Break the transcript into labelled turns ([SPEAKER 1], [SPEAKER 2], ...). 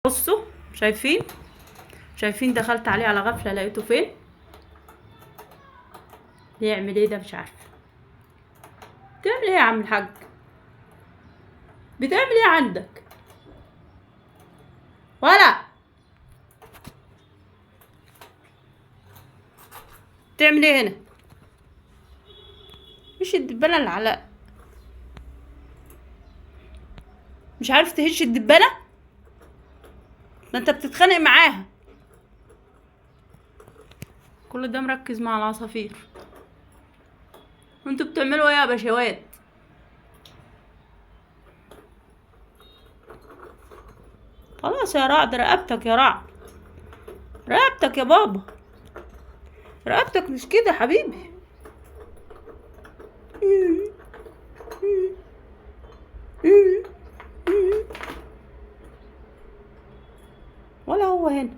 [SPEAKER 1] بصوا، شايفين؟ شايفين دخلت عليه على غفلة لقيته فين؟ بيعمل ايه ده؟ مش عارفة بتعمل ايه يا عم الحاج؟ بتعمل ايه عندك؟ ولا بتعمل ايه هنا؟ مش الدبانة اللي على، مش عارف تهش الدبانة؟ ده انت بتتخانق معاها. كل ده مركز مع العصافير. وانتوا بتعملوا ايه يا بشوات؟ خلاص يا رعد، رقبتك يا رعد، رقبتك يا بابا، رقبتك مش كده يا حبيبي. ولا هو هنا.